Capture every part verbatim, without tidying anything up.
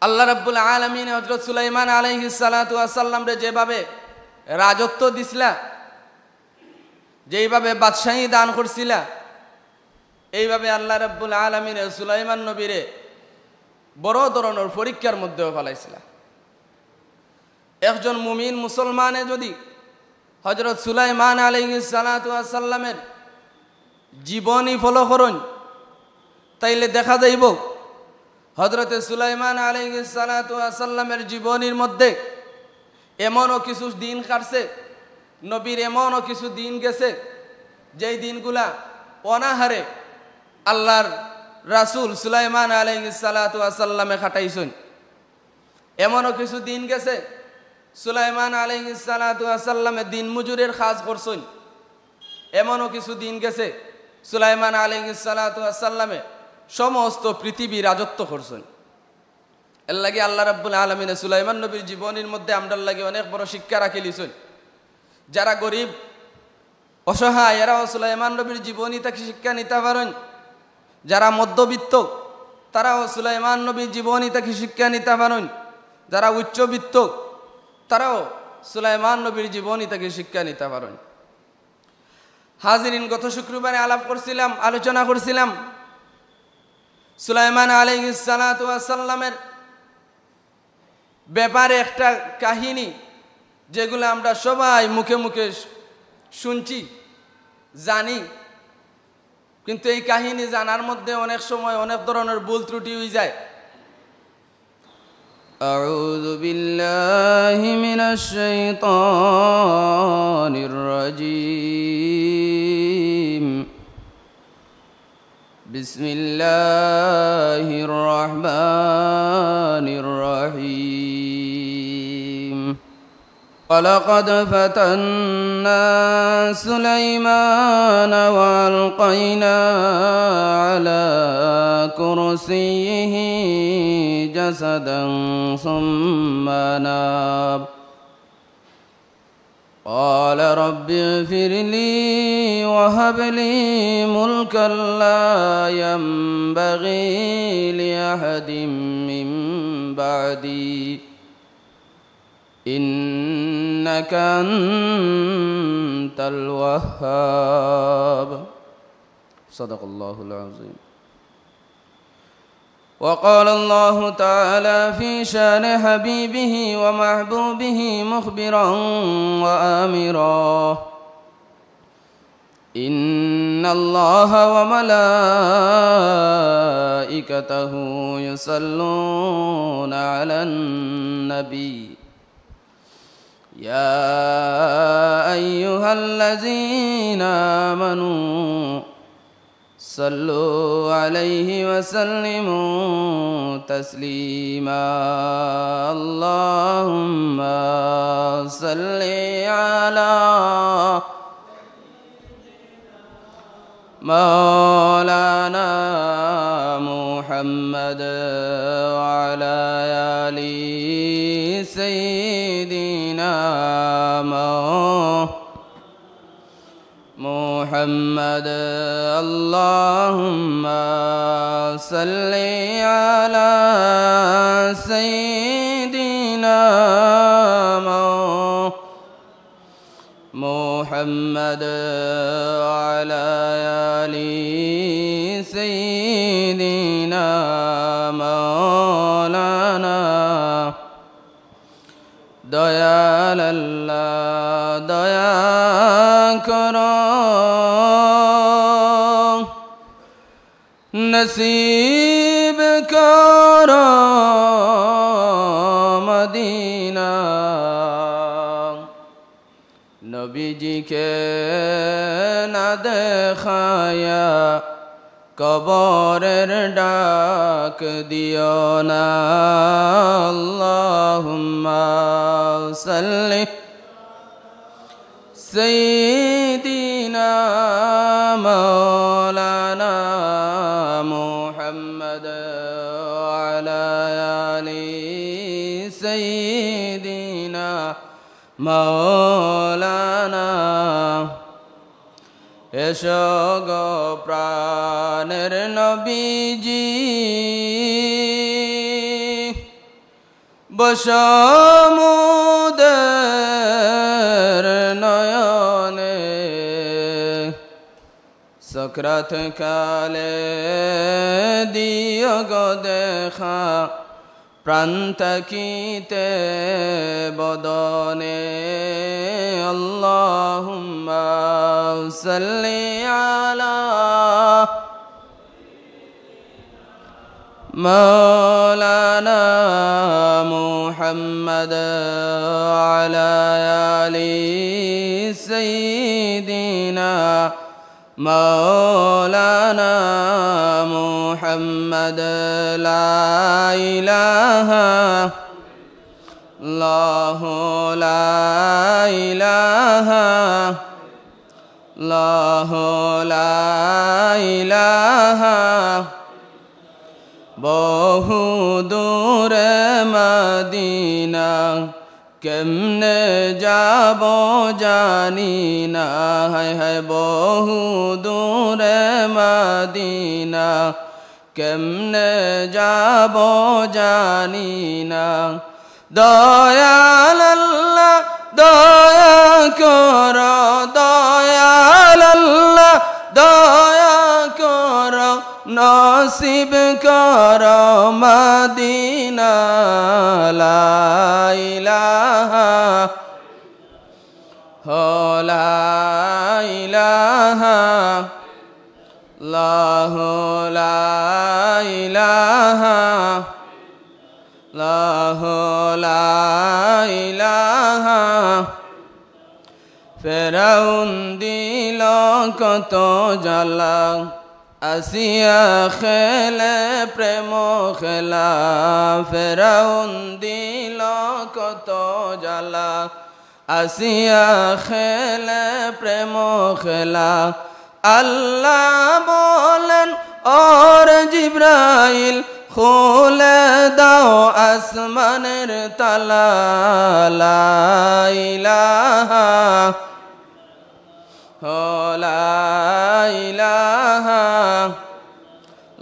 আল্লাহ রাব্বুল আলামিন হযরত সুলাইমান আলাইহিস সালাতু ওয়াস সালামরে যেভাবে রাজত্ব দিছলা, যেইভাবে বাদশাহী দান করছিলা, এইভাবে আল্লাহ রাব্বুল আলামিনে সুলাইমান নবীরে বড় ধরনর পরীক্ষার মধ্যেও ফালাইছিলা। একজন মুমিন মুসলমানে যদি হযরত সুলাইমান আলাইহিস সালাতু ওয়াস সালামের জীবনী ফলো করইন, তাইলে দেখা যাইবো হযরতে সুলাইমান আলাইহিস সালাতু ওয়াস সালামের জীবনীর মধ্যে এমনও কিছু দিন কাটছে, নবীর এমনও কিছু দিন গেছে, যেই দিনগুলা অনাহারে আল্লাহর রাসূল সুলাইমান আলাইহিস সালাতু ওয়াস সালামে কাটাইছইন। এমনও কিছু দিন গেছে সুলাইমান আলাইহিস সালাতু ওয়াস সালামে দিনমজুরের কাজ করছইন। এমনও কিছু দিন গেছে সুলাইমান আলাইহিস সালাতু ওয়াস সালামে সমস্ত পৃথিবী রাজত্ব করছইন। এর লাগি আল্লাহ রাব্বুল আলামিনে সুলাইমান নবীর জীবনীর মধ্যে আমরার লাগি অনেক বড় শিক্ষা রাখিলিছইন। যারা গরিব, অসহায়, এরাও সুলাইমান নবীর জীবনী থাকি শিক্ষা নিতা পারইন। যারা মধ্যবিত্ত, তারাও সুলাইমান নবীর জীবনী থাকি শিক্ষা নিতা পারইন। যারা উচ্চবিত্ত, তারাও সুলাইমান নবীর জীবনী থাকি শিক্ষা নিতা পারইন। হাজিরিন, গত শুক্রবারে আলাপ করছিলাম, আলোচনা করছিলাম সুলাইমান আলাইহিস সালাতু ওয়াস সালামের ব্যাপারে একটা কাহিনী, যেগুলো আমরা সবাই মুখে মুখে শু-, শুনছি, জানি, কিন্তু এই কাহিনী জানার মধ্যে অনেক সময় অনেক ধরনের ভুল ত্রুটি হয়ে যায়। أعوذ بالله من الشيطان الرجيم. بسم الله الرحمن الرحيم. ولقد فتنا سليمان وألقينا على كرسيه جسدا ثم أناب. قال رب اغفر لي وهب لي ملكا لا ينبغي لأحد من بعدي إنك أنت الوهاب. صدق الله العظيم. وقال الله تعالى في شان حبيبه ومحبوبه مخبرا وآمرا: إن الله وملائكته يصلون على النبي يا أيها الذين آمنوا صلوا عليه وسلموا تسليما. اللهم صل على مولانا محمد وعلى آل سيدنا مو-، محمد. اللهم صل على سيدنا مو-، محمد وعلى آل سيدنا مولانا. দয়াল আল্লাহ, দয়া করো, নসিব করো মদিনা। নবীজিকে না দেখায়া কবরের ডাক দিও না। আল্লাহুম্মা সাল্লি سيدنا مولانا محمد وعلى آل سيدنا مولانا. এসো গো প্রাণের নবীজি, পশমুদের নয়নে। সকরাত কালে দিও গো দেখা, প্রাণ থাকিতে বদনে। আল্লাহুম্মা সাল্লি আলা مولانا محمد وعلى آل سيدنا مولانا محمد. لا إله الله، لا إله الله، لا إله. বহু দূরে মদিনা, কেমনে যাব জানি না। হায় হায়, বহু দূরে মদিনা, কেমনে যাব জানি না। দয়াল আল্লাহ, দয়া করো, দয়াল আল্লাহ, দয়া করো, নসিব করো মদিনা। লা ইলাহা, হো লা ইলাহা, লাহু লা ইলাহা, লাহু লা ইলাহা। ফেরাউন দিল কত জ্বালা, আসিয়া খেলে প্রেম খেলা। ফেরাউন দিল কত জ্বালা, আসিয়া খেলে প্রেম খেলা। আল্লাহ বলেন, ওরে জিব্রাইল, খুলে দাও আসমানের তালা। লা ইলাহা, হো লা ইলাহা,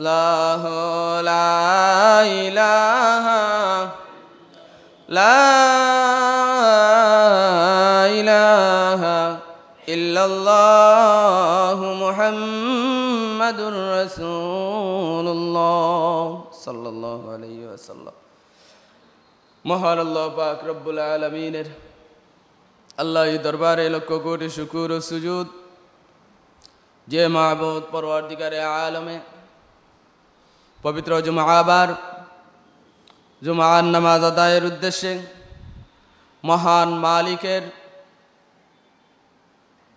লাহু লা ইলাহা, লা ইলাহা ইল্লাল্লাহু মুহাম্মাদুর রাসূলুল্লাহ সাল্লাল্লাহু আলাইহি ওয়াসাল্লাম। মহান আল্লাহ পাক রব্বুল আলামিনের আল্লাহর দরবারে লক্ষ কোটি শুকুর ও সুজুদ, যে মাবুদ পরওয়ারদিগারে আলমে পবিত্র জুমাবার জুমার নামাজ আদায়ের উদ্দেশ্যে, মহান মালিকের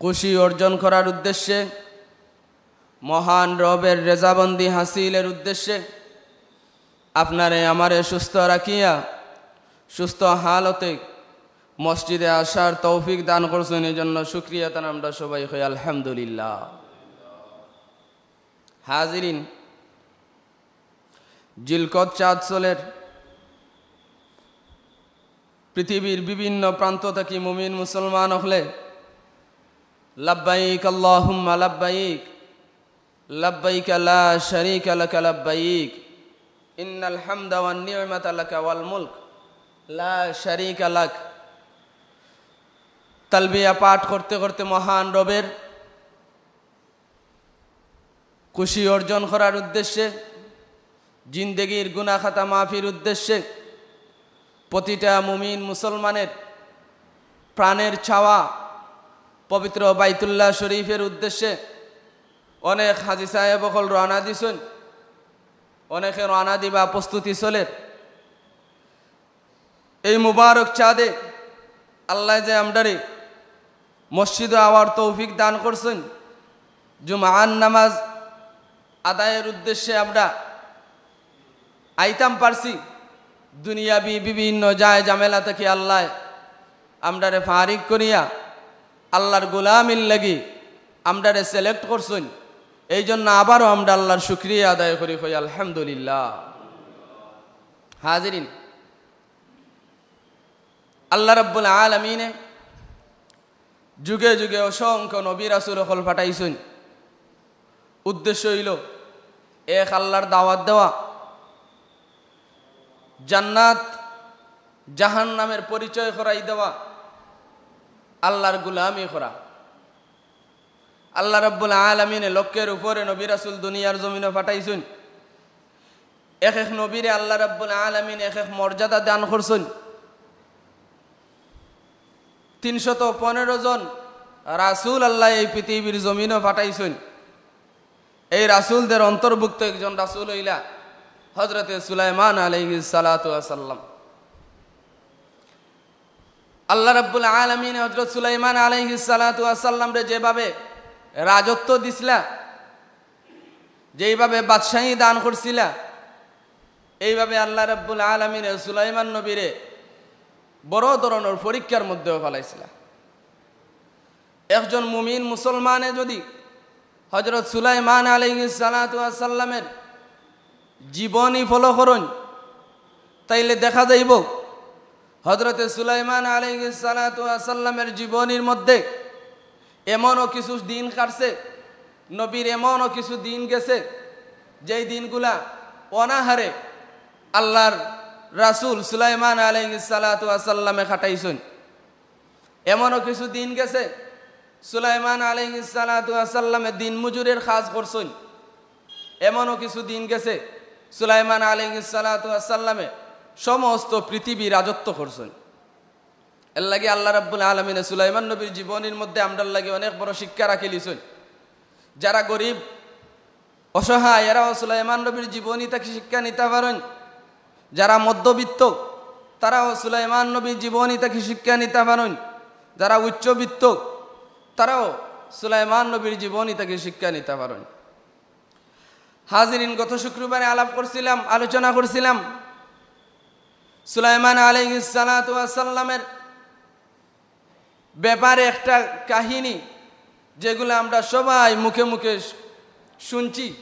খুশি অর্জন করার উদ্দেশ্যে, মহান রবের রেজাবন্দি হাসিলের উদ্দেশ্যে আপনারে আমারে সুস্থ রাখিয়া সুস্থ হালতে মসজিদে আসার তৌফিক দান করছইন, এই জন্য শুকরিয়া তান আমরা সবাই কই আলহামদুলিল্লাহ। হাজিরিন, জিলকদ চাঁদ চলের, পৃথিবীর বিভিন্ন প্রান্ত থাকি মুমিন মুসলমান অকলে লাব্বাইক আল্লাহুম্মা লাব্বাইক, লাব্বাইক লা শারীকা লাকা লাব্বাইক, ইন্নাল হামদা ওয়ান নি'মাতা লাকা ওয়াল মুলক, লা শারীকা লাক। তালবিয়া পাঠ করতে করতে মহান রবের খুশি অর্জন করার উদ্দেশ্যে, জিন্দেগির গুনাহ খাতা মাফির উদ্দেশ্যে, প্রতিটা মুমিন মুসলমানের প্রাণের চাওয়া পবিত্র বাইতুল্লাহ শরীফের উদ্দেশ্যে অনেক হাজি সাহেব অকল রওনা দিছইন, অনেকে রওনা দিবা প্রস্তুতি চলের। এই মুবারক চাঁদে আল্লায় যে আমরারে মসজিদো আওয়ার তৌফিক দান করছইন, জুমার নামাজ আদায়ের উদ্দেশ্যে আমরা আইতাম পারছি। দুনিয়াবি বিভিন্ন যায় ঝামেলা থাকি আল্লায় আমরারে ফারিগ করিয়া আল্লাহর গোলামির লাগি আমরারে সিলেক্ট করছইন। এই জন্য আবারও আমরা আল্লাহর শুকরিয়া আদায় করি, কই আলহামদুলিল্লাহ। হাজিরিন, আল্লাহ রাব্বুল আলামিনে যুগে যুগে অসংখ্য নবী রাসূল অকল পাঠাইছইন। উদ্দেশ্য অইলো এক আল্লাহর দাওয়াত দেওয়া, জান্নাত জাহান্নামের পরিচয় করাই দেওয়া, আল্লাহর গোলামি করা। আল্লাহ রাব্বুল আলামিনে লক্ষের উপরে নবী রাসূল দুনিয়ার জমিনো পাঠাইছইন। এক এক নবীরে আল্লাহ রাব্বুল আলামিন এক এক মর্যাদা দান করছইন। তিনশত পনেরো জন রাসূল আল্লাহ এই পৃথিবীর জমিনো পাঠাইছইন। এই রাসূলদের অন্তর্ভুক্ত একজন রাসূল অইলা হযরতে সুলাইমান আলাইহিস সালাতু ওয়াস সালাম। আল্লাহ রাব্বুল আলামিন হযরত সুলাইমান আলাইহিস সালাতু ওয়াস সালামরে যেভাবে রাজত্ব দিছলা, যেইভাবে বাদশাহী দান করছিলা, এইভাবে আল্লাহ রাব্বুল আলামিনে সুলাইমান নবীরে বড় ধরনের পরীক্ষার মধ্যেও ফালাইছলা। একজন মুমিন মুসলমানে যদি হযরত সুলাইমান আলাইহিস সালাতু ওয়াস সালামের জীবনী ফলো করইন, তাইলে দেখা যাইবো হযরতে সুলাইমান আলাইহিস সালাতু ওয়াস সালামের জীবনীর মধ্যে এমনও কিছু দিন কাটছে, নবীর এমনও কিছু দিন গেছে, যেই দিনগুলা অনাহারে আল্লাহর রাসূল সুলাইমান আলাইহিস সালাতু ওয়াস সালামে কাটাইছইন। এমনও কিছু দিন গেছে, সুলাইমান আলাইহিস সালাতু ওয়াস সালামে দিন মজুরের কাজ করছইন। এমনও কিছু দিন গেছে, সুলাইমান আলাইহিস সালাতু ওয়াস সালামে সমস্ত পৃথিবী রাজত্ব করছইন। এর লাগি আল্লাহ রাব্বুল আলামিনে সুলাইমান নবীর জীবনীর মধ্যে আমরার লাগি অনেক বড় শিক্ষা রাখিলিছইন। যারা গরিব, অসহায়, এরাও সুলাইমান নবীর জীবনী থাকি শিক্ষা নিতা পারইন। যারা মধ্যবিত্ত, তারাও সুলাইমান নবীর জীবনী থাকি শিক্ষা নিতা পারইন। যারা উচ্চবিত্ত, তারাও সুলাইমান নবীর জীবনী থাকি শিক্ষা নিতা পারইন। হাজিরিন, গত শুক্রবারে আলাপ করছিলাম, আলোচনা করছিলাম সুলাইমান আলাইহিস সালাতু ওয়াস সালামের ব্যাপারে একটা কাহিনী, যেগুলো আমরা সবাই মুখে মুখে শু-, শুনছি,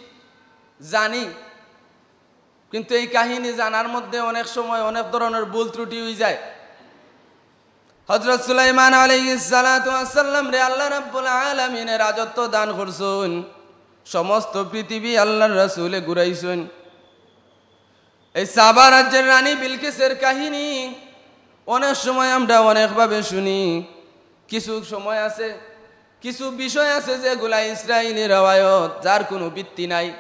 জানি, কিন্তু এই কাহিনী জানার মধ্যে অনেক সময় অনেক ধরনের ভুল ত্রুটি অইযায়। হযরত সুলাইমান আলাইহিস সালাতু ওয়াস সালামরে আল্লাহ রাব্বুল আলামিনে রাজত্ব দান করছইন, সমস্ত পৃথিবী আল্লাহর রাসূলে ঘুরাইছইন। এই সাবা রাজ্যের রানী বিলকিসের কাহিনী অনেক সময় আমরা অনেকভাবে শুনি। কিছু সময় আছে, কিছু বিষয় আছে যেগুলা ইসরাইলি রেওয়ায়ত, যার কোনো ভিত্তি নাই।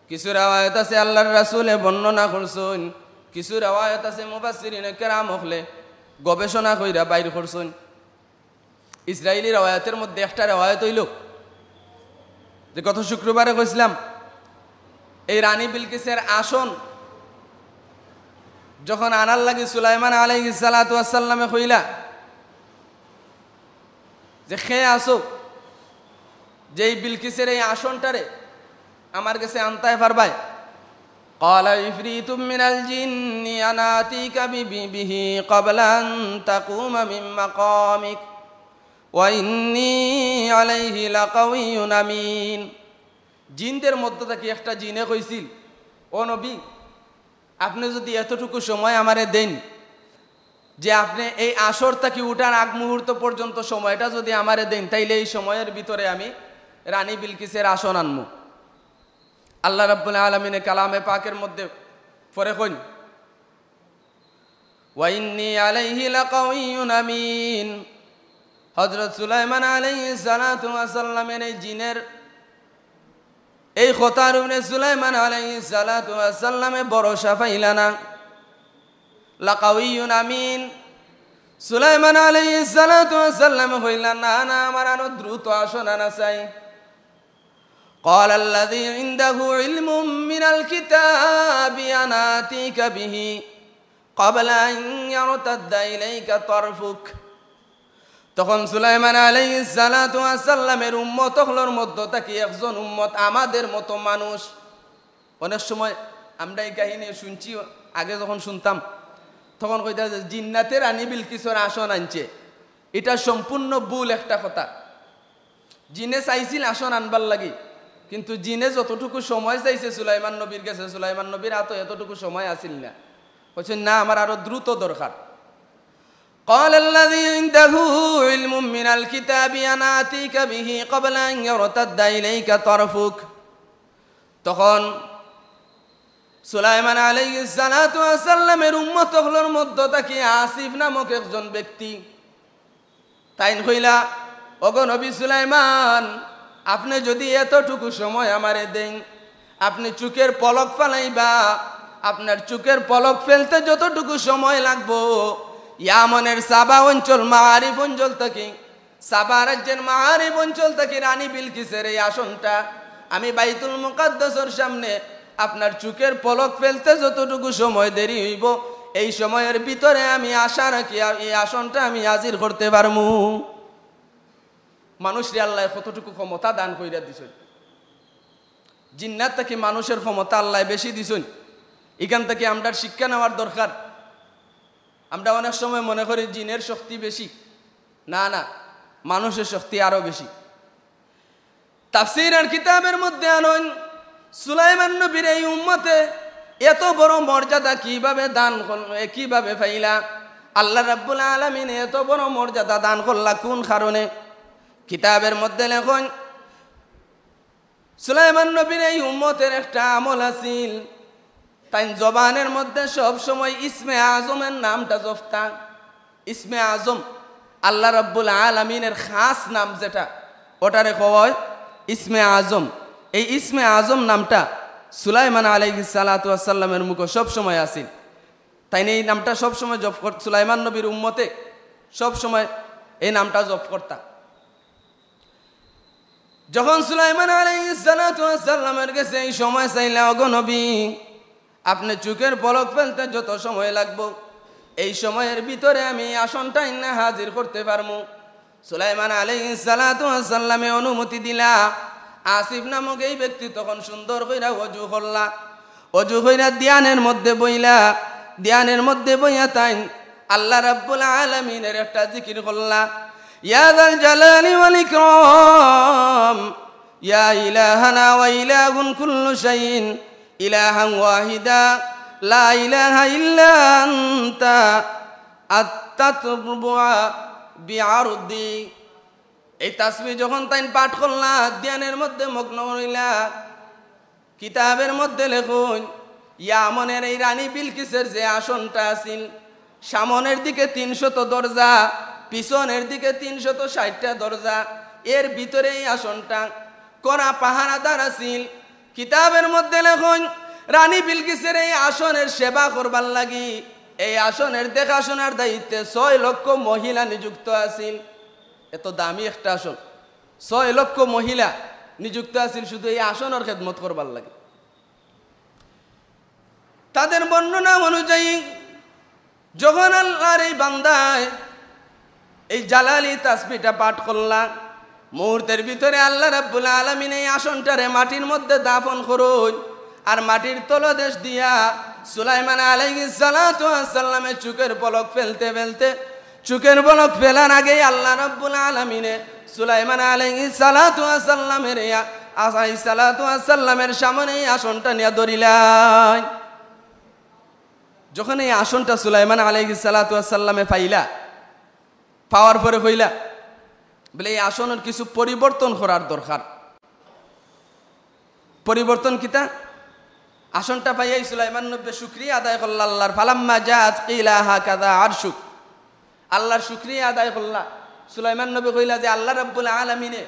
কিছু রেওয়ায়ত আছে আল্লাহর রাসূলে বর্ণনা করছইন, কিছু রেওয়ায়ত আছে মুফাসসিরিনে কেরাম অকলে গবেষণা কইরা বাইর করছইন। ইসরাইলি রেওয়ায়তের মধ্যে একটা রেওয়ায়ত অইলো যে গত শুক্রবারে কইছিলাম, এই রানী বিলকিসের আসন যখন আনার লাগি সুলাইমান আলাইহিস সালাতু ওয়াস সালামে কইলা যে, "কে আছো, যেই বিলকিসের এই আসনটারে আমার গেছে আনতায় পারবায়?" قال عفريت من الجن أنا آتيك به قبل أن تقوم من مقامك وإني عليه لقوي أمين। জিনদের মধ্য থাকি একটা জিনে কইছিল, "ও নবী, আপনে যুদি এতটুকু সময় আমারে দেইন যে আপনে এই আসর থাকি উঠার আগ মুহূর্ত পর্যন্ত সময়টা যুদি আমারে দেইন, তাইলে এই সময়ের ভিতরে আমি রানী বিলকিসের আসন আনমু।" আল্লাহ রাব্বুল আলামিনে কালামে পাকের মধ্যে পরে কইন, "وإني عليه لقوي أمين।" হযরত সুলাইমান আলাইহিস সালাতু ওয়াস সালামের এই জিনের এই কথার উপরে সুলাইমান আলাইহিস সালাতু ওয়াস সালামে ভরসা পাইলা না। লাকাউইয়ুন আমিন। সুলাইমান আলাইহিস সালাতু ওয়াস সালামে কইলা, "না, না, আমার আরো দ্রুত আসন আনা চাই।" قال الذي عنده علم من الكتاب أنا آتيك به قبل أن يرتد إليك طرفك। তখন সুলাইমান আলাইহিস সালাতু ওয়াস সালামের উম্মত অকলর মধ্য থাকি একজন উম্মত, আমাদের মতো মানুষ। অনেক সময় আমরা এই কাহিনী শুনছি, আগে যখন শুনতাম তখন কইতা যে জিন্নাতে রানী বিলকিসর আসন আনছে। এটা সম্পূর্ণ ভুল একটা কথা। জিনে চাইছিল আসন আনবার লাগি, কিন্তু জিনে যতটুকু সময় চাইছে সুলাইমান নবীর গেছে, সুলাইমান নবীর আতো এতটুকু সময় আছিল না। কইছেন, "না, আমার আরো দ্রুত দরকার।" قال الذي عنده علم من الكتاب أنا آتيك به قبل أن يرتد إليك طرفك। তখন সুলাইমান আলাইহিস সালাতু ওয়াস সালামের উম্মত অকলর মধ্য থাকি আসিফ নামক একজন ব্যক্তি, তাইন কইলা, "ওগো নবী সুলাইমান, আপনে যুদি এতটুকু সময় আমারে দেইন, আপনে চউখের পলক ফালাইবা, আপনার চউখের পলক ফেলতে যতটুকু সময় লাগবো, ইয়ামনের সাবা অঞ্চল, মাআরিব অঞ্চল থাকি, সাবা রাজ্যের মাআরিব অঞ্চল থাকি রানী বিলকিসের এই আসনটা আমি বাইতুল মুকাদ্দাসর সামনে আপনার চউখের পলক ফেলতে যতটুকু সময় দেরি অইবো, এই সময়র ভিতরে আমি আশা রাখি আ-, এই আসনটা আমি হাজির করতে পারমু।" মানুষরে আল্লায় কতটুকু ক্ষমতা দান কইরা দিছইন। জিন্নাত থাকি মানুষের ক্ষমতা আল্লায় বেশি দিছইন। ইখান থাকি আমরার শিক্ষা নেওয়ার দরকার। আমরা অনেক সময় মনে করি জিনের শক্তি বেশি। না, না, মানুষের শক্তি আরো বেশি। তাফসীরর কিতাবের মধ্যে আনইন, সুলাইমান নবীর এই উম্মতে এত বড় মর্যাদা কিভাবে দান করল-, এ কিভাবে পাইলা? আল্লাহ রাব্বুল আলামিনে এত বড় মর্যাদা দান করলা কোন কারণে? কিতাবের মধ্যে লেখইন, সুলাইমান নবীর এই উম্মতের একটা আমল আছিল, তাইন জবানের মধ্যে সব সময় ইসমে আজমের নামটা জপতা। ইসমে আজম, আল্লাহ রাব্বুল আলামিনের খাস নাম যেটা, ওটারে কওয়া হয় ইসমে আজম। এই ইসমে আজম নামটা সুলাইমান আলাইহিস সালাতু ওয়াস সালামের মুখো সব সময় আছিল। তাইন এই নামটা সব সময় জপ কর-, সুলাইমান নবীর উম্মতে সব সময় এই নামটা জপ করতা। যখন সুলাইমান আলাইহিস সালাতু ওয়াস সালামের গেছে এই সময় চাইলা, "ওগো নবী, আপনে চউখের পলক ফেলতে যত সময় লাগবো, এই সময়র ভিতরে আমি এই আসনটা আইনা হাজির করতে পারমু।" সুলাইমান আলাইহিস সালাতু ওয়াস সালামে অনুমতি দিলা। আসিফ নামক এই ব্যক্তি তখন সুন্দর কইরা অজু করলা। অজু কইরা ধ্যানের মধ্যে বইলা, ধ্যানের মধ্যে বইয়া তাইন আল্লাহ রাব্বুল আলামিনের একটা জিকির করলা, "ইয়া যাল জালালি ওয়াল ইকরাম, ইয়া ইলাহানা ওয়া ইলাহুন কুল্লু শাইইন, ইলাহান ওয়াহিদা, লা ইলাহা ইল্লা আনতা, আত্তাতবুআ বিআরদি।" এই তাসবিহ যখন তাইন পাঠ করলা, ধ্যানের মধ্যে মগ্ন রইলা, কিতাবের মধ্যে লেখইন, ইয়ামনের এই রানী বিলকিসের যে আসনটা আছিল, সামনের দিকে তিনশত দরজা, পিছনের দিকে তিনশত ষাটটা দরজা, এর ভিতরে এই আসনটা কড়া পাহারাদার আছিল। কিতাবের মধ্যে লেখইন, রানী বিলকিসের এই আসনের সেবা করবার লাগি, এই আসনের দেখাশোনার দায়িত্বে ছয় লক্ষ মহিলা নিযুক্ত আছিল। এত দামি একটা আসন, ছয় লক্ষ মহিলা নিযুক্ত আছিল শুধু এই আসনর খেদমত করবার লাগি। তাদের বর্ণনা অনুযায়ী, যখন আল্লাহর এই বান্দায় এই জালালি তাসবিহটা পাঠ করলা, মুহূর্তের ভিতরে আল্লাহ রাব্বুল আলামিন এই আসনটারে মাটির মধ্যে দাফন করইন, আর মাটির তলদেশ দিয়া সুলাইমান আলাইহিস সালাতু ওয়াস সালামে চোখের পলক ফেলতে ফেলতে চোখের পলক ফেলার আগেই আল্লাহ রাব্বুল আলামিনে সুলাইমান আলাইহিস সালাতু ওয়াস সালামের ইয়া-, আলাইহিস সালাতু ওয়াস সালামের সামনে এই আসনটা নিয়া ধরিলাইন। যখন এই আসনটা সুলাইমান আলাইহিস সালাতু ওয়াস সালামে পাইলা, পাওয়ার পরে কইলা, বলে, "এই আসনের কিছু পরিবর্তন করার দরকার।" পরিবর্তন কিতা? আসনটা পাইয়াই সুলাইমান নবী শুকরিয়া আদায় করলা আল্লাহর। "ফালাম্মা জাআত কিলা হাকাযা আরশুক।" আল্লাহর শুকরিয়া আদায় করলা। সুলাইমান নবী কইলা যে, "আল্লাহ রাব্বুল আলামিনে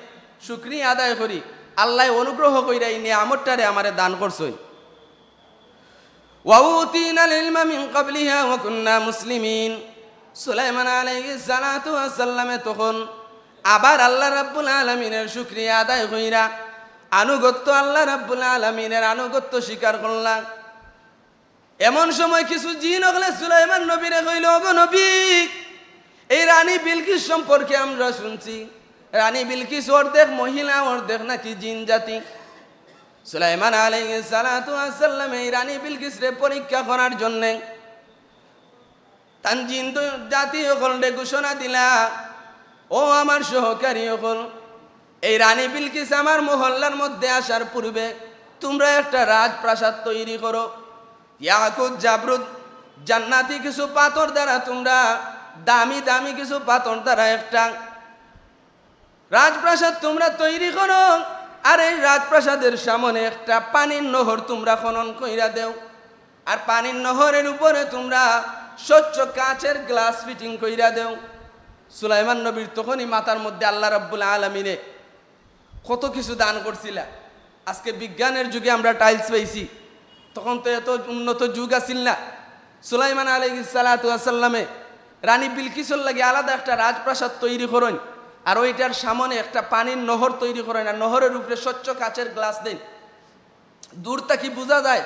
শুকরিয়া আদায় করি, আল্লায় অনুগ্রহ কইরা এই নিয়ামতটারে আমারে দান করছইন।" "ওয়া উতিনাল ইলমা মিন ক্বাবলিহা ওয়া কুন্না মুসলিমিন।" সুলাইমান আলাইহিস সালাতু ওয়াস সালামে তখন আবার আল্লাহ রাব্বুল আলামিনের শুকরিয়া আদায় কইরা আনুগত্য, আল্লাহ রাব্বুল আলামিনের আনুগত্য স্বীকার করলা। এমন সময় কিছু জিন অকলে সুলাইমান নবীরে কইল, "ওগো নবী, এই রানী বিলকিস সম্পর্কে আমরা শুনছি, রানী বিলকিস অর্ধেক মহিলা, অর্ধেক নাকি জিন জাতি।" সুলাইমান আলাইহিস সালাতু ওয়াস সালাম এই রানী বিলকিসরে পরীক্ষা করার জন্যে তান জিন দ-, জাতি অকলরে ঘোষণা দিলা, "ও আমার সহকারী অকল, এই রানী বিলকিস আমার মহল্লার মধ্যে আসার পূর্বে তুমরা একটা রাজপ্রাসাদ তৈরি করো। ইয়াকুত, জাবরুত, জান্নাতি কিছু পাথর দ্বারা তুমরা, দামি দামি কিছু পাথর দ্বারা একটা রাজপ্রাসাদ তুমরা তৈরি করো, আর এই রাজপ্রাসাদের সামনে একটা পানির নহর তুমরা খনন কইরা দেও।" আর পানির নহরের উপরে তুমরা স্বচ্ছ কাচের গ্লাস ফিটিং কইরা দেও। সুলাইমান নবীর তখনই মাথার মধ্যে আল্লাহ রাব্বুল আলামিনে কত কিছু দান করছিলা। আজকে বিজ্ঞানের যুগে আমরা টাইলস পাইছি, তখন তো এত উন্নত যুগ আছিল না। সুলাইমান আলাইহিস সালাতু ওয়াস সালামে রানী বিলকিসর লাগি আলাদা একটা রাজপ্রাসাদ তৈরি করইন, আর ওইটার সামনে একটা পানির নহর তৈরি করইন, আর নহরের উপরে স্বচ্ছ কাচের গ্লাস দেন। দূর থাকি বুঝা যায়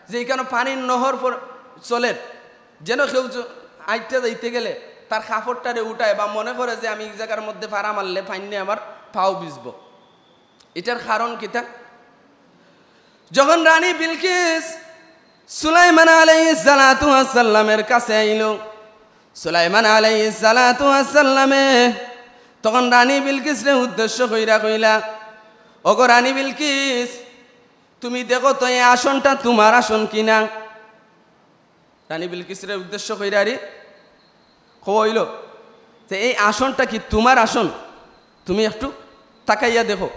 যে এখানো পানির নহর পর-, চলের। যেন কেউ য-, আইতে যাইতে গেলে তার কাপড়টারে উঠায় বা মনে করে যে আমি এই জায়গার মধ্যে ফাড়া মারলে পানিয়ে আমার পাও ভিজবো। এটার কারণ কিতা? যখন রানী বিলকিস সুলাইমান আলাইহিস সালাতু ওয়াস সালামের কাছে আইল, সুলাইমান আলাইহিস সালাতু ওয়াস সালামে তখন রানী বিলকিসরে উদ্দেশ্য কইরা কইলা, "ওগো রানী বিলকিস, তুমি দেখো তো এই আসনটা তুমার আসন কিনা?" রানী বিলকিসরে উদ্দেশ্য কইরা রে কইল যে, "এই আসনটা কি তুমার আসন? তুমি একটু তাকাইয়া দেখো।"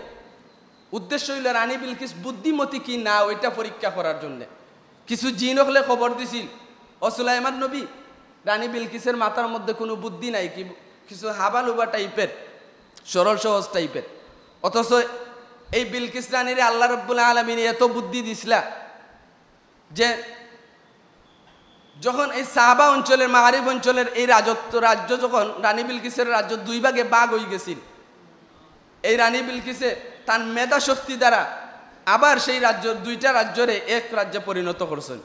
উদ্দেশ্য অইল রানী বিলকিস বুদ্ধিমতী কি না ওইটা পরীক্ষা করার জন্যে। কিছু জিন অকলে খবর দিছিল, "ও সুলাইমান নবী, রানী বিলকিসের মাথার মধ্যে কুনু বুদ্ধি নাই, কি কিছু হাবালুবা টাইপের, সরল সহজ টাইপের।" অথচ এই বিলকিস রানীরে আল্লাহ রাব্বুল আলামিনে এত বুদ্ধি দিছলা যে যখন এই সাবা অঞ্চলের, মারিব অঞ্চলের এই রাজত্ব, রাজ্য যখন রানী বিলকিসের রাজ্য দুই ভাগে ভাগ অইগেছিল, এই রানী বিলকিসে তার মেধা শক্তি দ্বারা আবার সেই রাজ্য, দুইটা রাজ্যরে এক রাজ্যে পরিণত করছইন।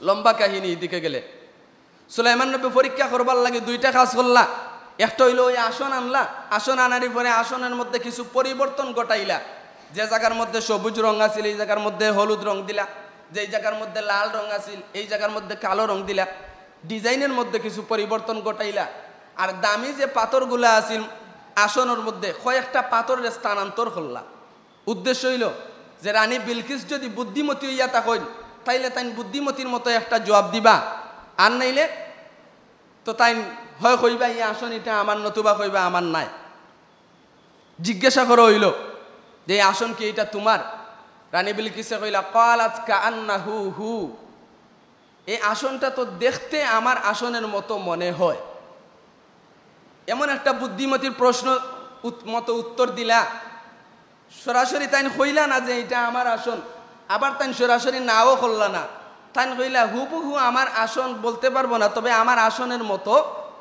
লম্বা কাহিনী এদিকে গেলে, সুলাইমান নবী পরীক্ষা করবার লাগি দুইটা কাজ করলা। একটা অইল ওই আসন আনলা, আসন আনার পরে আসনের মধ্যে কিছু পরিবর্তন ঘটাইলা। যে জায়গার মধ্যে সবুজ রং আছিল, এই জায়গার মধ্যে হলুদ রং দিলা, যেই জায়গার মধ্যে লাল রং আছিল, এই জায়গার মধ্যে কালো রং দিলা। ডিজাইনের মধ্যে কিছু পরিবর্তন ঘটাইলা। আর দামি যে পাথরগুলা আছিল আসনের মধ্যে, কয়েকটা পাথররে স্থানান্তর করলা। উদ্দেশ্য অইল যে রানী বিলকিস যদি বুদ্ধিমতী অইয়া থাকইন, তাইলে তাইন বুদ্ধিমতীর মতো একটা জবাব দিবা, আর নাইলে তো তাইন হয় কইবা, "এই আসন ইটা আমার", নতুবা কইবা, "আমার নায়।" জিজ্ঞাসা করা অইল যে, "এই আসন কি ইটা তুমার?" রানী বিলকিসে কইলা, "ক্বালাত কাআন্নাহু হু।" এই আসনটা তো দেখতে আমার আসনের মতো মনে হয়। এমন একটা বুদ্ধিমতীর প্রশ্ন উত-, মতো উত্তর দিলা। সরাসরি তাইন কইলা না যে, "ইটা আমার আসন", আবার তাইন সরাসরি নাও করলা না। তাইন কইলা, "হুবহু আমার আসন বলতে পারবো না, তবে আমার আসনের মতো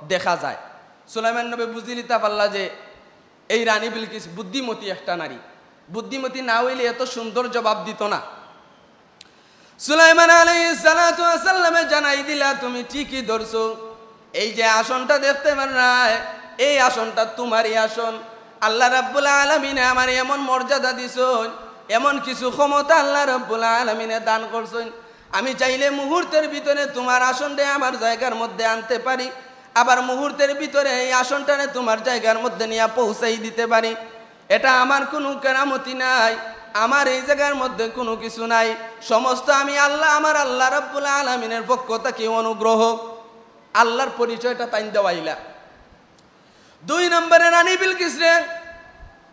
দেখা যায়।" সুলাইমান নবী বুঝিলিতা পারলা যে এই রানী বিলকিস বুদ্ধিমতী একটা নারী, বুদ্ধিমতী না অইলে এত সুন্দর জবাব দিত না। সুলাইমান আলাইহিস সালাতু ওয়াস সালামে জানাই দিলা, "তুমি ঠিকই ধরছো, এই যে আসনটা দেখতে পাররায়, এই আসনটা তুমারই আসন। আল্লাহ রাব্বুল আলামিনে আমারে এমন মর্যাদা দিছইন, এমন কিছু ক্ষমতা আল্লাহ রাব্বুল আলামিনে দান করছইন, আমি চাইলে মুহূর্তের ভিতরে তুমার আসনরে আমার জায়গার মধ্যে আনতে পারি, আবার মুহূর্তের ভিতরে এই আসনটারে তুমার জায়গার মধ্যে নিয়া পৌঁছাই দিতে পারি। এটা আমার কুনু কেরামতি নাই, আমার এই জায়গার মধ্যে কুনু কিছু নাই, সমস্ত আমি আল্লাহ, আমার আল্লাহ রাব্বুল আলামিনের পক্ষ থাকি অনুগ্রহ।" আল্লাহর পরিচয়টা তাইন দেওয়াইলা। দুই নম্বরে রানী বিলকিসরে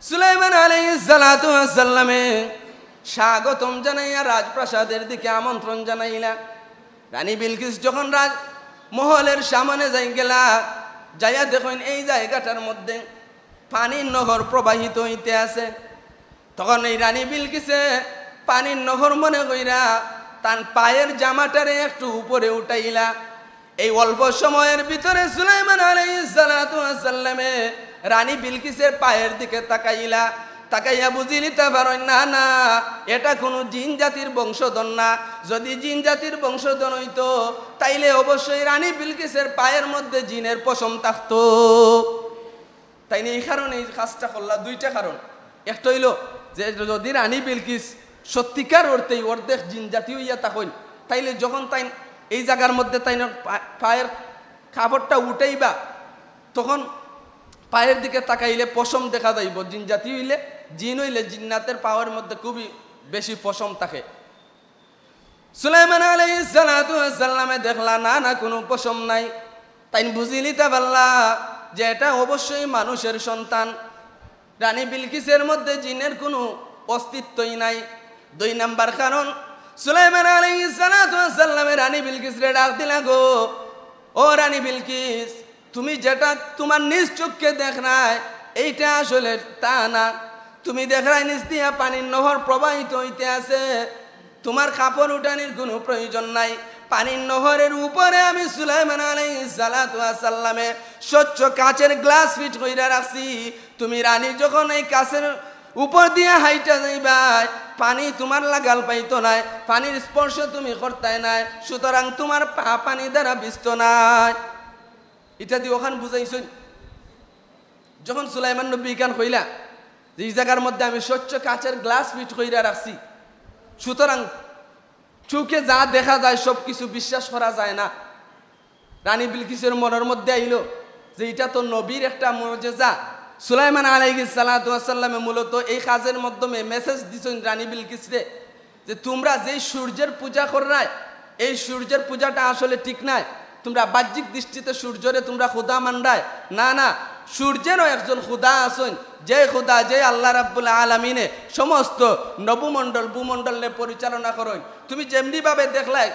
সুলাইমান আলাইহিস সালাতু ওয়াস সালামে স্বাগতম জানাইয়া রাজপ্রাসাদের দিকে আমন্ত্রণ জানাইলা। রানী বিলকিস যখন রাজ মহলের সামনে যাই গেলা, যাইয়া দেখইন এই জায়গাটার মধ্যে পানির নহর প্রবাহিত অইতে আছে। তখন এই রানী বিলকিসে পানির নহর মনে কইরা তান পায়ের জামাটারে একটু উপরে উঠাইলা। এই অল্প সময়ের ভিতরে সুলাইমান আলাইহিস সালাতু ওয়াস সালামে রানী বিলকিসের পায়ের দিকে তাকাইলা, তাকাইয়া বুঝিলিতা পারইন, না, না, এটা কুনু জিন জাতির বংশধর না। যদি জিন জাতির বংশধর অইতো, তাইলে অবশ্যই রানী বিলকিসের পায়ের মধ্যে জিনের পশম থাকতো। তাইন এই কারণে এই কাজটা করলা, দুইটা কারণ। একটা অইল যে যদি রানী বিলকিস সত্যিকার অর্থেই অর্ধেক জিন জাতি অইয়া থাকইন, তাইলে যখন তাইন এই জায়গার মধ্যে তাইন পা-, পায়ের কাপড়টা উঠাইবা, তখন পায়ের দিকে তাকাইলে পশম দেখা যাইব। জিন জাতি অইলে, জিন অইলে জিন্নাতের পাওয়ের মধ্যে খুবই বেশি পশম থাকে। সুলাইমান আলাইহিস সালাতু ওয়াস সালামে দেখলা, না, না, কুনু পশম নাই। তাইন বুঝিলিতা পারলা যে এটা অবশ্যই মানুষের সন্তান। রানী বিলকিসের মধ্যে জিনের কুনু অস্তিত্বই নাই। দুই নাম্বার কারণ, সুলাইমান আলাইহিস সালাতু ওয়াস সালামে রানী বিলকিসরে ডাক দিলা, "গো, ও রানী বিলকিস, তুমি যেটা তুমার নিজ চক্ষে দেখরায়, এইটা আসলে তা না। তুমি দেখরায় নিচ দিয়া পানির নহর প্রবাহিত অইতে আছে, তুমার কাপড় উঠানির কুনু প্রয়োজন নাই। পানির নহরের উপরে আমি সুলাইমান আলাইহিস সালাতু ওয়াস সালামে স্বচ্ছ কাচের গ্লাস ফিট কইরা রাখছি। তুমি রানী যখন এই কাচের উপর দিয়া হাইটা যাইবায়, পানি তুমার লাগাল পাইতো নায়, পানির স্পর্শ তুমি করতায় নায়, সুতরাং তুমার পা পানি দ্বারা ভিজতো নায়।" ইটা দি অখান বুঝাইছইন। যখন সুলাইমান নবী ইখান কইলা যে, "ই জাগার মধ্যে আমি স্বচ্ছ কাচের গ্লাস ফিট কইরা রাখছি, সুতরাং চউখে যা দেখা যায় সব কিছু বিশ্বাস করা যায় না।" রানী বিলকিসের মনর মধ্যে আইলো যে ইটা তো নবীর একটা মুজেজা। সুলাইমান আলাইহিস সালাতু ওয়াস সালামে মূলত এই কাজের মাধ্যমে মেসেজ দিছইন রানী বিলকিসরে যে, "তুমরা যেই সূর্যের পূজা কররায়, এই সূর্যের পূজাটা আসলে ঠিক নায়। তুমরা বাহ্যিক দৃষ্টিতে সূর্যরে তুমরা খুদা মানরায়। না, না, সূর্যেরও একজন খুদা আছইন, যে খুদা, যে আল্লাহ রাব্বুল আলামিনে সমস্ত নবমণ্ডল, ভূমণ্ডলে পরিচালনা করইন। তুমি যেমনি ভাবে দেখলায়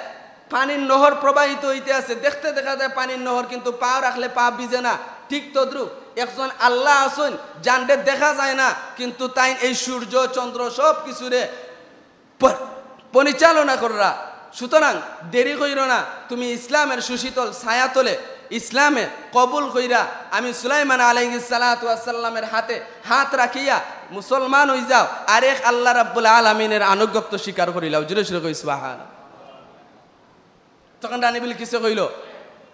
পানির নহর প্রবাহিত অইতে আছে, দেখতে দেখা যায় পানির নহর, কিন্তু পা রাখলে পা ভিজে না। ঠিক তদ্রূপ একজন আল্লাহ আছইন, যানরে দেখা যায় না, কিন্তু তাইন এই সূর্য, চন্দ্র সব কিছুরে প-, পরিচালনা কররা। সুতরাং দেরি কইরো না, তুমি ইসলামের সুশীতল ছায়াতলে ইসলামে কবুল কইরা আমি সুলাইমান আলাইহিস সালাতু ওয়াস সালামের হাতে হাত রাখিয়া মুসলমান অই যাও, আর এক আল্লাহ রাব্বুল আলামিনের আনুগত্য স্বীকার করিলাও।" জোরে সোরে কই সুবহান। তখন রানী বিলকিসে কইলো,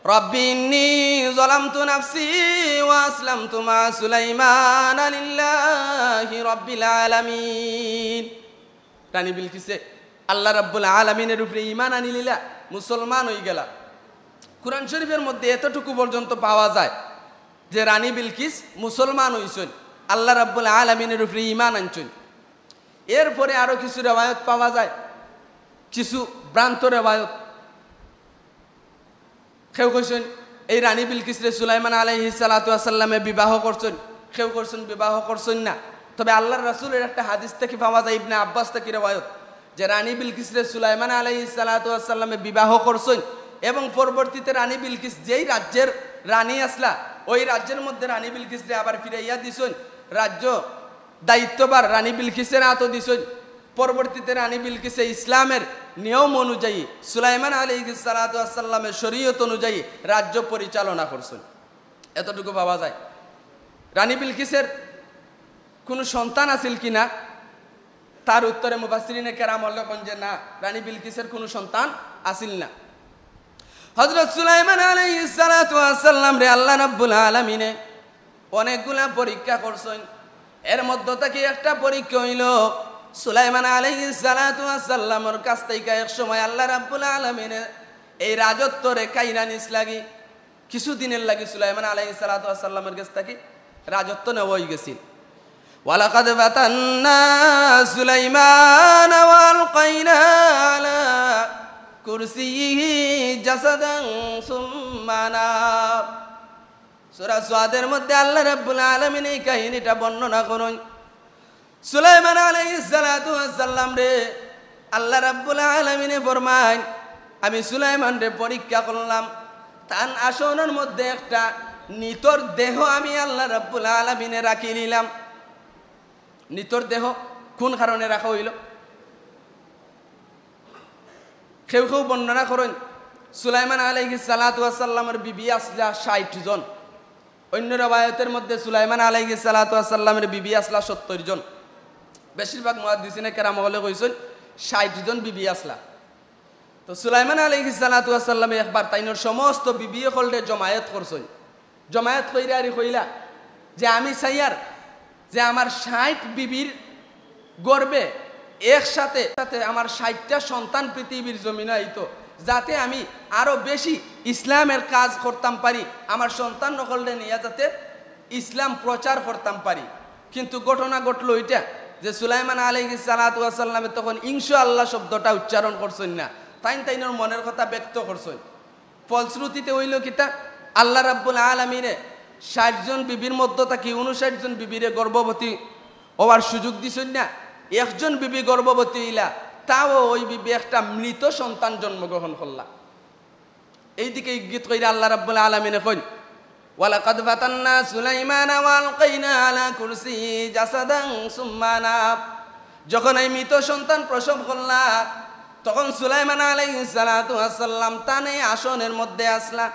"রব্বি ইন্নী যালামতু নাফসি ওয়া আসলামতু মা সুলাইমানা লিল্লাহি রাব্বিল আলামিন।" রানী বিলকিসে আল্লাহ রাব্বুল আলামিনের উপরে ঈমান আনিলিলা, মুসলমান অইগেলা। কুরআন শরীফের মধ্যে এতটুকু পর্যন্ত পাওয়া যায় যে রানী বিলকিস মুসলমান অইছইন, আল্লাহ রাব্বুল আলামিনের উপরে ঈমান আনছইন। এরপরে আরো কিছু রেওয়ায়ত পাওয়া যায়, কিছু ভ্রান্ত রেওয়ায়ত। কেউ কইছইন, এই রানী বিলকিসরে সুলাইমান আলাইহিস সালাতু ওয়াস সালামে বিবাহ করছইন, কেউ কইছইন বিবাহ করছইন না। তবে আল্লাহর রাসূলের একটা হাদিস থাকি পাওয়া যায়, ইবনে আব্বাস থাকি রেওয়ায়ত, যে রানী বিলকিসরে সুলাইমান আলাইহিস সালাতু ওয়াস সালামে বিবাহ করছইন এবং পরবর্তীতে রানী বিলকিস যেই রাজ্যের রানী আছলা, ওই রাজ্যের মধ্যে রানী বিলকিসরে আবার ফিরাইয়া দিছইন, রাজ্য দায়িত্বভার রানী বিলকিসের আতো দিছইন। পরবর্তীতে রানী বিলকিসে ইসলামের নিয়ম অনুযায়ী, সুলাইমান আলাইহিস সালাতু ওয়াস সালামের শরীয়ত অনুযায়ী রাজ্য পরিচালনা করছইন। এতটুকু পাওয়া যায়। রানী বিলকিসের কুনু সন্তান আছিল কি না, তার উত্তরে মুফাসসিরিনে কেরাম অকলে কইন যে না, রানী বিলকিসের কুনু সন্তান আছিল না। হযরত সুলাইমান আলাইহিস সালাতু ওয়াস সালামরে আল্লাহ রাব্বুল আলামিনে অনেকগুলা পরীক্ষা করছইন। এর মধ্য থাকি একটা পরীক্ষা অইলো, সুলাইমান আলাইহিস সালাতু ওয়াস সালামর কাছ থাকি এক সময় আল্লাহ রাব্বুল আলামিনে এই রাজত্বরে কাইরা নিছলা গি। কিছুদিনের লাগি সুলাইমান আলাইহিস সালাতু ওয়াস সালামর গেছ থাকি রাজত্ব নেওয়া অইগেছিল। ওয়ালাকাদ ফাতান্না সুলাইমানা ওয়া আলকাইনা আলা কুরসিয়িহি জাসাদান সুম্মা আনাব। সূরা সাদের মধ্যে আল্লাহ রাব্বুল আলামিন এই কাহিনীটা বর্ণনা করইন। সুলাইমান আলাইহিস সালাতু ওয়াস সালামরে আল্লাহ রাব্বুল আলামিনে ফরমাইন, "আমি সুলাইমানরে পরীক্ষা করলাম, তান আসনর মধ্যে একটা নিতর দেহ আমি আল্লাহ রাব্বুল আলামিনে রাখিলিলাম।" নিতর দেহ কোন কারণে রাখা অইলো? কেউ কেউ বর্ণনা করইন, সুলাইমান আলাইহিস সালাতু ওয়াস সালামর বিবি আছলা ষাইট জন। অইন্য রেওয়ায়তের মধ্যে সুলাইমান আলাইহিস সালাতু ওয়াস সালামর বিবি আছলা সত্তইর জন। বেশিরভাগ মুহাদ্দিসিনে কেরাম অকলে কইছইন ষাইট জন বিবি আছলা। তো সুলাইমান আলাইহিস সালাতু ওয়াস সালামে একবার তাইনর সমস্ত বিবি অকলরে জমায়েত করছইন। জমায়েত কইরা আরি কইলা যে, "আমি চাইয়ার যে আমার ষাইট বিবির গর্ভে একসাথে সাথে আমার ষাইটটা সন্তান পৃথিবীর জমিনো আইতো, যাতে আমি আরো বেশি ইসলামের কাজ করতাম পারি, আমার সন্তান অকলরে নিয়া যাতে ইসলাম প্রচার করতাম পারি।" কিন্তু ঘটনা ঘটলো ইটা যে সুলাইমান আলাইহিস সালাতু ওয়াস সালামে তখন ইনশাআল্লাহ শব্দটা উচ্চারণ করছইন না, তাইন তাইনর মনের কথা ব্যক্ত করছইন। ফলশ্রুতিতে অইলো কিতা, আল্লাহ রাব্বুল আলামিনে ষাইট জন বিবির মধ্য থাকি ঊনষাইট জন বিবিরে গর্ভবতী অওয়ার সুযোগ দিছইন না। একজন বিবি গর্ভবতী অইলা, তাও ওই বিবি একটা মৃত সন্তান জন্মগ্রহণ করলা। এইদিকে ইঙ্গিত কইরা আল্লাহ রাব্বুল আলামিনে কইন, "ওয়ালাকাদ ফাতান্না সুলাইমানা ওয়া আলকাইনা আলা কুরসিহি জাসাদান সুম্মা আনাব।" যখন এই মৃত সন্তান প্রসব করলা, তখন সুলাইমান আলাইহিস সালাতু ওয়াস সালাম তান এই আসনের মধ্যে আছলা।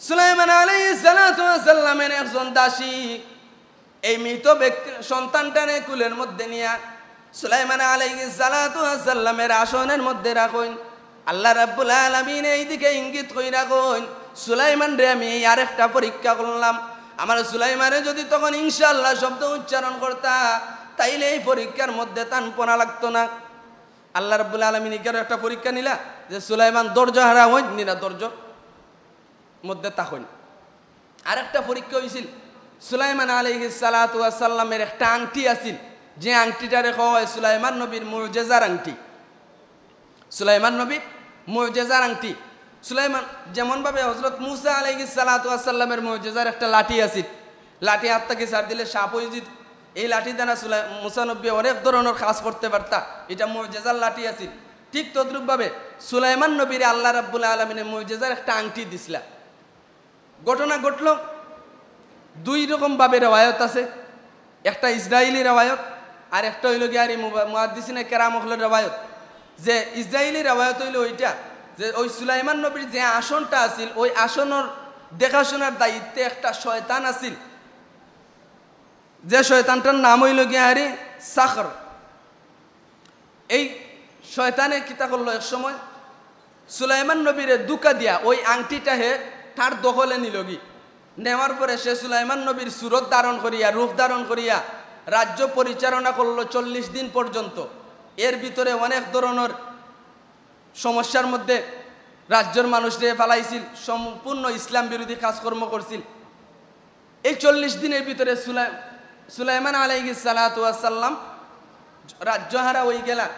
সুলাইমান আলাইহিস সালাতু ওয়াস সালামের একজন দাসী এই মৃত ব্যক্তি সন্তানটারে কুলের মধ্যে নিয়া সুলাইমান আলাইহিস সালাতু ওয়াস সালামের আসনের মধ্যে রাখইন। আল্লাহ রাব্বুল আলামিন এইদিকে ইঙ্গিত কইরা কইন, "সুলাইমানরে আমি এই আরেকটা পরীক্ষা করলাম। আমার সুলাইমানে যদি তখন ইনশাআল্লাহ শব্দ উচ্চারণ করতা, তাইলে এই পরীক্ষার মধ্যে তান পড়া লাগতো না।" আল্লাহ রাব্বুল আলামিন ইকারও একটা পরীক্ষা নিলা যে সুলাইমান ধৈর্য হারা অইন নি না ধৈর্য মধ্যে থাকইন। আরেকটা পরীক্ষা অইছিল, সুলাইমান আলাইহিস সালাতু ওয়াস সালামের একটা আংটি আছিল, যে আংটিটারে কওয়া হয় সুলাইমান নবীর মুজেজার আংটি। সুলাইমান নবীর মুজেজার আংটি। সুলাইমান, যেমনভাবে হযরত মুসা আলাইহিস সালাতু ওয়াস সালামের মুজেজার একটা লাঠি আছিল, লাঠি হাত থাকি ছাড় দিলে সাপ অইযিত, এই লাঠি দ্বারা সুলাই-, মুসা নবী অনেক ধরনর কাজ করতে পারতা, এটা মুজেজার লাঠি আছিল। ঠিক তদ্রূপভাবে সুলাইমান নবীরে আল্লাহ রাব্বুল আলামিনে মুজেজার একটা আংটি দিছলা। ঘটনা ঘটলো দুই রকম ভাবে রেওয়ায়ত আছে, একটা ইসরাইলি রেওয়ায়ত, আর একটা অইলো গিয়া আর ই মুবা-, মুহাদ্দিসিনে কেরাম অকলর রেওয়ায়ত। যে ইসরাইলি রেওয়ায়ত অইলো ওইটা যে ওই সুলাইমান নবীর যে আসনটা আছিল, ওই আসনর দেখাশোনার দায়িত্বে একটা শয়তান আছিল, যে শয়তানটার নাম অইলো গিয়া আরি সাখর। এই শয়তানে কিতা করলো, এক সময় সুলাইমান নবীরে ধুকা দিয়া ওই আংটিটা হে তার দখলে নিলগি। নেওয়ার পরে সে সুলাইমান নবীর সুরত ধারণ করিয়া, রূপ ধারণ করিয়া রাজ্য পরিচালনা করলো চল্লিশ দিন পর্যন্ত। এর ভিতরে অনেক ধরনর সমস্যার মধ্যে রাজ্যর মানুষরে ফালাইছিল, সম্পূর্ণ ইসলাম বিরোধী কাজকর্ম করছিল। এই চল্লিশ দিনের ভিতরে সুলাই-, সুলাইমান আলাইহিস সালাতু ওয়াস সালাম রাজ্য হারা অইগেলা।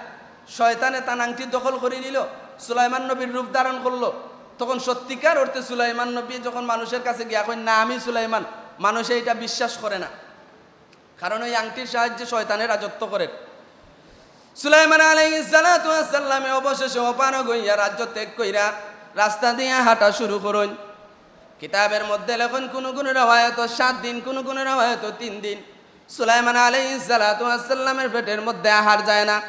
শয়তানে তান আংটি দখল করি নিল, সুলাইমান নবীর রূপ ধারণ করলো। তখন সত্যিকার অর্থে সুলাইমান নবী যখন মানুষের কাছে গিয়া কইন, "না, আমি সুলাইমান", মানুষে এটা বিশ্বাস করে না, কারণ ওই আংটির সাহায্যে শয়তানে রাজত্ব করে। সুলাইমান আলাইহিস সালাতু ওয়াস সালামে অবশেষে অপারগ অইয়া রাজ্য ত্যাগ কইরা রাস্তা দিয়া হাঁটা শুরু করইন। কিতাবের মধ্যে লেখইন, কুনু কুনু রেওয়ায়ত সাত দিন, কুনু কুনু রেওয়ায়ত তিন দিন। সুলাইমান আলাইহিস সালাতু ওয়াস সালামের পেটের মধ্যে আহার যায় না।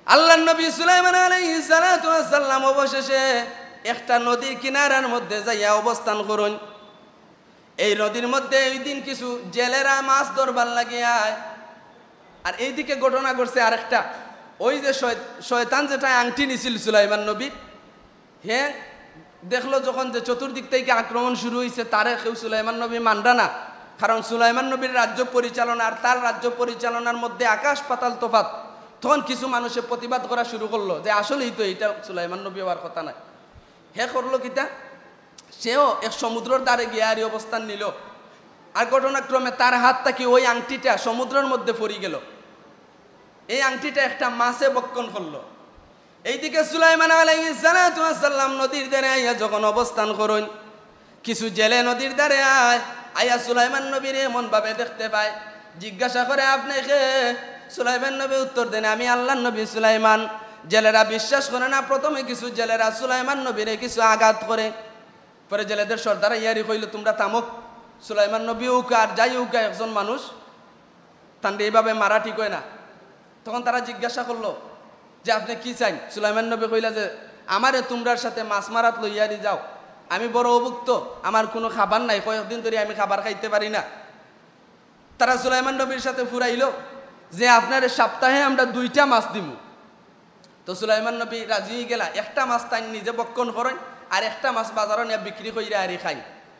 আল্লাহর নবী সুলাইমান আলাইহিস সালাতু ওয়াস সালাম অবশেষে একটা নদীর কিনারার মধ্যে যাইয়া অবস্থান করইন। এই নদীর মধ্যে ওই দিন কিছু জেলেরা মাছ ধরবার লাগিয়া আয়। আর এইদিকে ঘটনা ঘটছে আরেকটা, ওই যে শয়-, শয়তান যেটা আংটি নিছিল সুলাইমান নবীর, হে দেখলো যখন যে চতুর্দিক থেকে আক্রমণ শুরু হইছে, তারে কেউ সুলাইমান নবী মানরা না, কারণ সুলাইমান নবীর রাজ্য পরিচালনা আর তার রাজ্য পরিচালনার মধ্যে আকাশ পাতাল তফাত। তখন কিছু মানুষে প্রতিবাদ করা শুরু করলো যে আসলেই তো এইটা সুলাইমান নবী হওয়ার কথা নয়। হে করলো কিতা? সেও এক সমুদ্রর ধারে গিয়া আরি অবস্থান নিল। আর ঘটনাক্রমে তার হাত থাকি ওই আংটিটা সমুদ্রর মধ্যে পড়ি গেল। এই আংটিটা একটা মাছে ভক্ষণ করলো। এইদিকে সুলাইমান আলাইহিস সালাতু ওয়াস সালাম নদীর ধারে আইয়া যখন অবস্থান করইন, কিছু জেলে নদীর ধারে আয়, আইয়া সুলাইমান নবীরে এমন ভাবে দেখতে পায়, জিজ্ঞাসা করে, "আপনি কে?" সুলাইমান নবী উত্তর দেন, "আমি আল্লাহর নবী সুলাইমান।" জেলেরা বিশ্বাস করে না। প্রথমে কিছু জেলেরা সুলাইমান নবীরে কিছু আঘাত করে। পরে জেলেদের সর্দার ইয়ারি কইল, "তোমরা থামো, সুলাইমান নবী উকা আর যাই উকা একজন মানুষ, তানরে এইভাবে মারা ঠিক হয় না।" তখন তারা জিজ্ঞাসা করলো যে, "আপনি কি চাইন?" সুলাইমান নবী কইলা যে, "আমারে তোমরার সাথে মাছ মারাত লইয়ারি যাও, আমি বড় অভুক্ত, আমার কোনো খাবার নাই, কয়েকদিন ধরে আমি খাবার খাইতে পারি না।" তারা সুলাইমান নবীর সাথে ফুরাইল যে, "আপনারে সপ্তাহে আমরা দুইটা মাছ দিমু।" তো সুলাইমান নবী রাজি হয়ে গেলা, একটা মাছ তাই নিজে ভক্ষণ করেন, আর একটা মাছ বাজারো নিয়ে বিক্রি কইরা আরি খাই।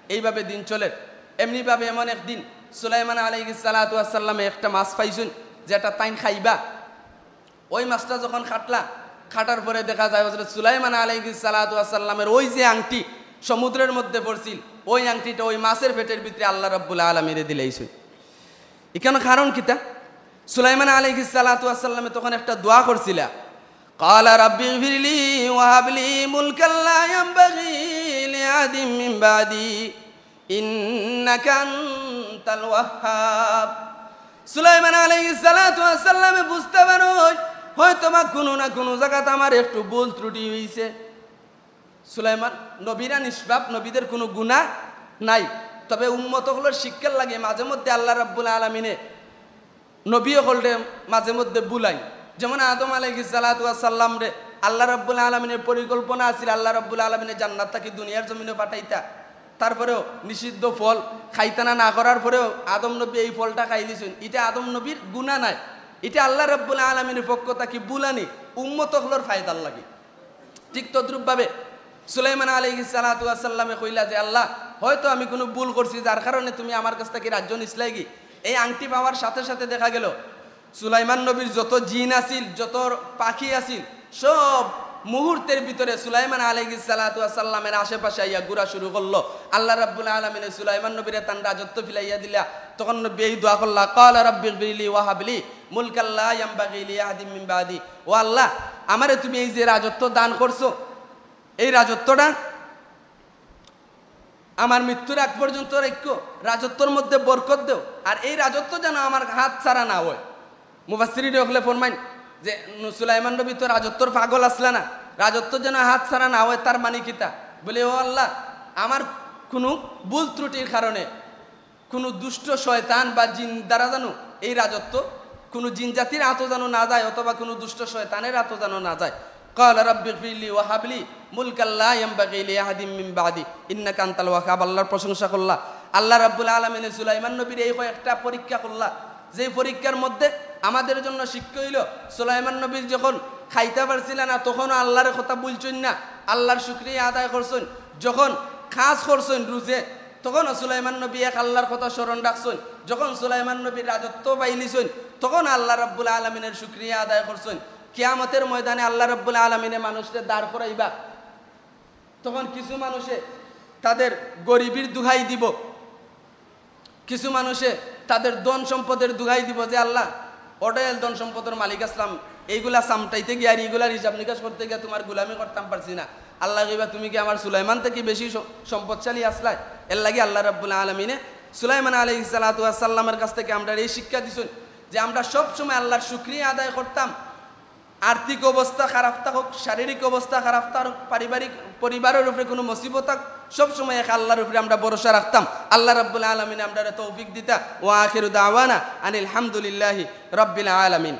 এইভাবে দিন চলের। এমনিভাবে এমন একদিন সুলাইমান আলাইহিস সালাতু ওয়াস সালামে একটা মাছ পাইছইন, যেটা তাইন খাইবা। ওই মাছটা যখন কাটলা, কাটার পরে দেখা যায় হযরত সুলাইমান আলাইহিস সালাতু ওয়াস সালামের ওই যে আংটি সমুদ্রের মধ্যে পড়ছিল, ওই আংটিটা ওই মাছের পেটের ভিতরে আল্লাহ রাব্বুল আলামিনে দিলাইছইন। এখানে কারণ কিতা? সুলাইমান আলাইহিস সালাতু ওয়াস সালামে তখন একটা দোয়া করছিলা, "ক্বালা রাব্বি ইগফিরলি ওয়া হাবলি মুলকান লা ইয়ানবাগি লিআহাদিম মিন বাদি ইন্নাকা আনতাল ওয়াহ্হাব।" সুলাইমান আলাইহিস সালাতু ওয়াস সালামে বুঝতা পারইন, হয়তো বা কুনু না কুনু জাগাত আমার একটু ভুল ত্রুটি অইছে। সুলাইমান নবীরা নিষ্পাপ, নবীদের কুনু গুনাহ নাই। তবে উম্মত অকলর শিক্ষার লাগি মাঝে মধ্যে আল্লাহ রাব্বুল আলামিনে নবী অকলরে মাঝে মধ্যে ভুলাইন। যেমন আদম আলাইহিস সালাতু ওয়াস সালামরে আল্লাহ রাব্বুল আলামিনের পরিকল্পনা আছিল আল্লাহ রাব্বুল আলামিনে জান্নাত থাকি দুনিয়ার জমিনো পাঠাইতা। তারপরেও নিষিদ্ধ ফল খাইতা না, না করার পরেও আদম নবী এই ফলটা খাইলিছইন। ইটা আদম নবীর গুনাহ নায়, ইটা আল্লাহ রাব্বুল আলামিনের পক্ষ থাকি ভুলানি, উম্মত অকলর ফায়দার লাগি। ঠিক তদ্রূপভাবে সুলাইমান আলাইহিস সালাতু ওয়াস সালামে কইলা যে, "আল্লাহ, হয়তো আমি কুনু ভুল করছি, যার কারণে তুমি আমার কাছ থাকি রাজ্য নিছলায়গি।" এই আংটি পাওয়ার সাথে সাথে দেখা গেল সুলাইমান নবীর যত জিন আছিল, যত পাখি আছিল, সব মুহূর্তের ভিতরে সুলাইমান আলাইহিস সালাতু ওয়াস সালামের আশেপাশে আইয়া ঘুরা শুরু করলো। আল্লাহ রাব্বুল আলামিনে সুলাইমান নবীরে তান রাজত্ব ফিরাইয়া দিলা। তখন নবী এই দোয়া করলা, "ক্বালা রাব্বিগফিরলি ওয়া হাবলি মুলকান লা ইয়ানবাগি লি আহাদিম মিন বাদি।" "ও আল্লাহ, আমারে তুমি এই যে রাজত্ব দান করছো, এই রাজত্বটা আমার মৃত্যুর আগ পর্যন্ত রাখো, রাজত্বর মধ্যে বরকত দেও, আর এই রাজত্ব যেন আমার হাত ছাড়া না হয়।" মুফাসসিরিন অকলে ফরমাইন যে নু-, সুলাইমান নবী তো রাজত্বর পাগল আছলা না, রাজত্ব যেন হাত ছাড়া না হয়, তার মানে কিতা? বলে, "ও আল্লাহ, আমার কুনু ভুল ত্রুটির কারণে কুনু দুষ্ট শয়তান বা জিন দ্বারা যেন এই রাজত্ব কুনু জিন জাতির আতো যেন না যায়, অথবা কুনু দুষ্ট শয়তানের আতো যেন না যায়।" ক্বালা রাব্বিগফিরলি ওয়া হাবলি মুলকান লা ইয়ানবাগি লি আহাদিম মিন বাদি ইন্নাকা আনতাল ওয়াহ্হাব। আল্লাহর প্রশংসা করলা। আল্লাহ রাব্বুল আলামিনে সুলাইমান নবীর এই কয়েকটা পরীক্ষা করলা, যেই পরীক্ষার মধ্যে আমাদের জন্য শিক্ষা অইলো, সুলাইমান নবীর যখন খাইতা পারছিলা না, তখনও আল্লাহর কথা ভুলছইন না, আল্লাহর শুকরিয়া আদায় করছইন। যখন কাজ করছইন রুজে, তখনও সুলাইমান নবী এক আল্লাহর কথা স্মরণ রাখছইন। যখন সুলাইমান নবীর রাজত্ব পাইলিছইন, তখন আল্লাহ রাব্বুল আলামিনের শুকরিয়া আদায় করছইন। কিয়ামতের ময়দানে আল্লাহ রাব্বুল আলামিনে মানুষরে দাঁড় করাইবা, তখন কিছু মানুষে তাদের গরিবীর দুহাই দিব, কিছু মানুষে তাদের ধন সম্পদের দুহাই দিব যে, "আল্লাহ, অঢেল ধন সম্পদর মালিক আছলাম, এইগুলা সামটাইতে গিয়া আর এইগুলার হিসাব নিকাশ করতে গিয়া তুমার গুলামি করতাম পারছি না।" আল্লাহ কইবা, "তুমি কি আমার সুলাইমান থাকি বেশি স-, সম্পদশালী আছলায়?" এর লাগি আল্লাহ রাব্বুল আলামিনে সুলাইমান আলাইহিস সালাতু ওয়াস সালামের কাছ থাকি আমরারে এই শিক্ষা দিছইন যে আমরা সব সময় আল্লাহর শুকরিয়া আদায় করতাম। আর্থিক অবস্থা খারাপ থাকুক, শারীরিক অবস্থা খারাপ থাকুক, পারিবারিক, পরিবারের উপরে কুনু মুসিবত থাক, সব সময় এক আল্লাহর উপরে আমরা ভরসা রাখতাম। আল্লাহ রাব্বুল আলামিনে আমরারে তৌফিক দিতা। ওয়া আখিরু দাওয়ানা আনিল হামদুলিল্লাহি রাব্বিল আলামিন।